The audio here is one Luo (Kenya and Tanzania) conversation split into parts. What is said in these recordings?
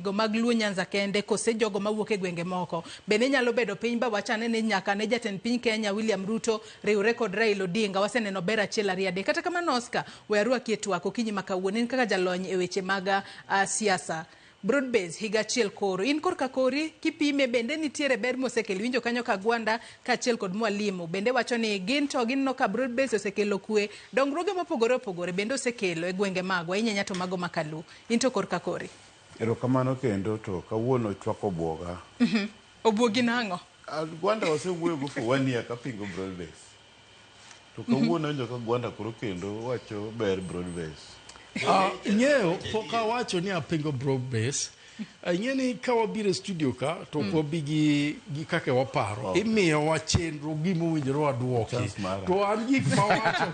go mag Luo Nyanza kende kose jogo mawuok e gwenge moko? Bende nyalo bedo piny ba wachane ni nyaka ne jatend piny Kenya William Ruto riwre kod Raila Odinga waseneno ber achiel ariyo adek. Kata kamano Oscar, we arwaki e twak okinyi ma kawuono in kaka jalony e weche mag siasa. Broad base higa achiel koro. In korka kori kipime bende nitiere ber mosekelo. Iwinjo kanyo ka Gwanda kaachiel kod Mwalimu bende wacho ni gin to gineno ka broad base osekelo kwe, dongruoge mopogore opogore bende osekelo e gwenge magwa, ahinya to mago ma Kaluo. In to korka kori. Erokamano kendo to kawuono chwako obwoga. Obwogi nang'o? Gwanda wasewuoyo go for one year kapingo broad base. To kawuono awinjo ka Gwanda koro kendo wacho ber broad base. Ing'eyo pok awacho ni apingo broad base. Ing'e ni ka wabiro e studio ka to ok wabi gi kaka waparo. Imiyowa chenro gima owinjore waduoki. Chance mara. To an gik mawacho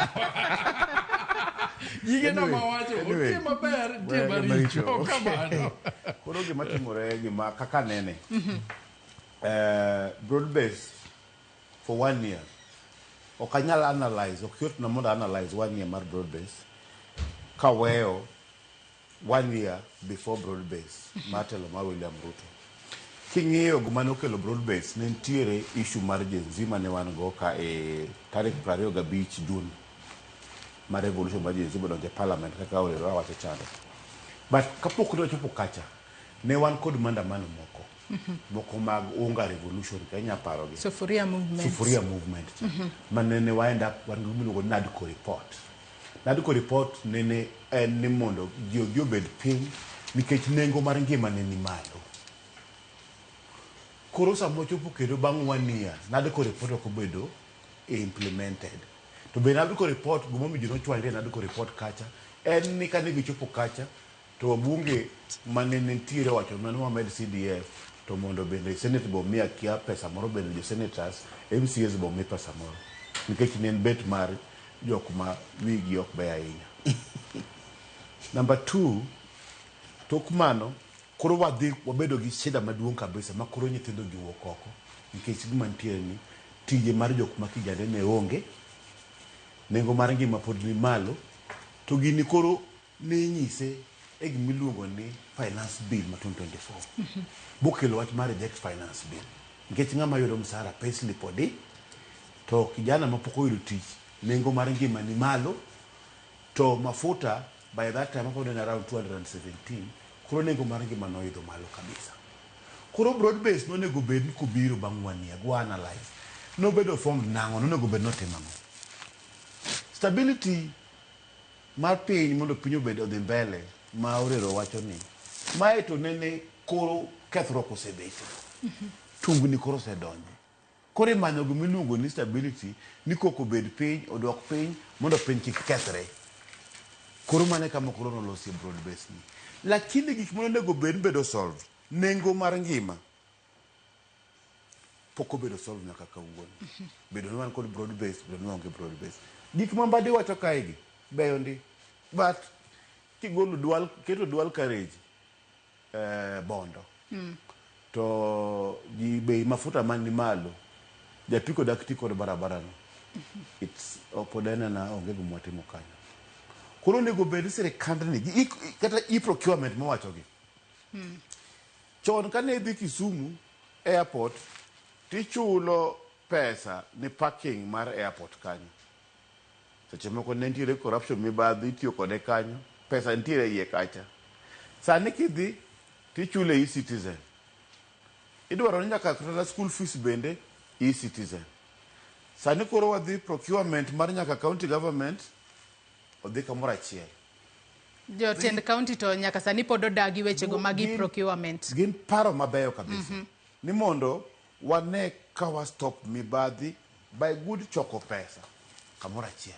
gigena Anyway, mawacho anyway. nitie maber nitie Wee, maricho. maricho. Kamano. Koro gima timore gima kaka nene. Broad base for one year. Ok anyal analyze, ok yot na mondo analyze one year mar broad base kaweyo one year before broad base mar telo mar William Ruto. King'iyo gima nokelo broad base, ne nitiere issue mar Gen Z mane wan go ka e tarik 25 June mar revolution mar Gen Z modonjo e parliament kaka Orero awacho chande. But kapok ne wachopo kacha, ne wan kod maandamano moko. Moko mag Unga revolution ka inya paro gi. Sufuria movement. Sufuria movement cha. Mane ne wa end up wan gi gimiluongo ni NADCO report. NADCO report nene en ni mondo ji odhi obed piny nikech nengo mar ngima ne ni malo. Koro sama wachopo kendo bang' one year, NADCO report ok obedo implemented. To be NADCO report, gimomiyo ji nochwanyre e NADCO report kacha, en ni kane gichopo kacha, to wabunge mane nitiere owacho ni wamed CDF to mondo bende Senate be omi akia pesa moro bende jo senators, MCAs be omi pesa moro. Nikech ne en bet mar jok ma wigi ok beyo ahinya. Number two, tok mano, koro wadhi wabedo gi shida maduong' kabisa ma koro nyithindo gi wuok oko nikech gima nitiere ni tije mar jok ma kijande ne onge, nengo mar ngima pod ni malo, to gini koro ne inyise e gima iluongo ni finance bill ma 2024 bokelo wach mar reject finance bill nikech ng'ama yudo msara payslip odi to kijana mapok oyudo tich nengo mar ngima ni malo to mafuta by that time apod en around 217 koro nengo mar ngima noidho malo kabisa. Koro broad base nonego bed ni kobiro bang' one year go analyze nobedo formed nang'o nonego bed notimo ang'o. Stability mar piny mondo piny obed odhi mbele ma Orero wacho ni mae to nene koro kethruok osebete tungni koro osedonje koro imanyo gima iluongo ni stability ni koko obed piny odok piny mondo piny kik kethre. Koro mano e kama koro nolosie broad base ni. Lakini gik mane onego bed ni bedo solved, nengo mar ngima pok obedo solved nyaka kawuono. Bedo ni wan kod broad base, bedo ni waonge broad base. Gik ma Mbadi wacho kae gi beyo ndi. But kigolo dual, keto dual carriage Bondo to ji bei mafuta man ni malo, japiko dak ti kod barabara no. It's pod en ana onge gima watimo kanyo. Koro onego bed ni sirikandni gi kata e-procurement mowacho gi. Chon kane idhi Kisumu airport tichulo pesa ni parking mar airport kanyo. Seche moko ne nitiere corruption mibadhi itiyo kode kanyo, pesa nitiere iye kacha. Sani kidhi tichule e-citizen. Idwaro ni nyaka kata school fees bende e-citizen. Sani koro wadhi procurement mar nyaka county government odhi kamoro achiel. Jotend county to nyaka sani pod odagi wechego mag e-procurement. Gin paro mabeyo kabisa. Ni mondo wane ka wa stop mibadhi by good choko pesa kamoro achiel.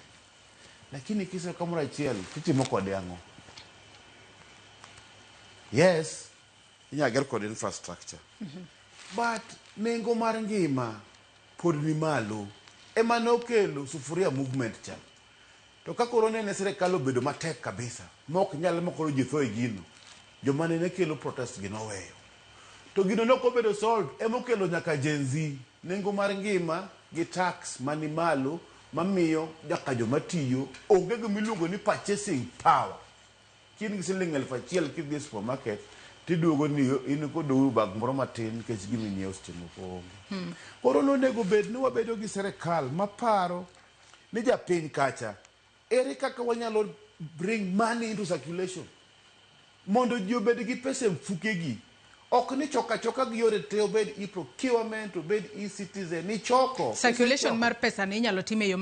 Lakini kise kamoro achiel titimo kode ang'o? Yes, inyalo ger kode infrastructure. But nengo mar ngima pod ni malo. Ema nokelo sufuria movement cha. To ka koro nene sirikal obedo matek kabisa ma ok nyal ma koro ji tho e gino, joma nene kelo protest gi noweyo. To gino ne ok obedo solved ema okelo nyaka Gen Z, nengo mar ngima gi tax mani malo mamiyo nyaka joma tiyo onge gima iluongo ni purchasing power. Ka in gi siling 1000 kidhi e supermarket Tiduogo ni in kod Uhuru bag moro matin nikech gima inyiewo seche moko onge. Koro nonego bed ni wabedo gi sirikal maparo ni japiny kacha ere kaka wanyalo bring money into circulation mondo ji obed gi pesa e mfukegi. Ok ni choka choka gi yore te, obed e-procurement, obed e-citizen, ichoko. Circulation mar pesa ni inyalo tim e yo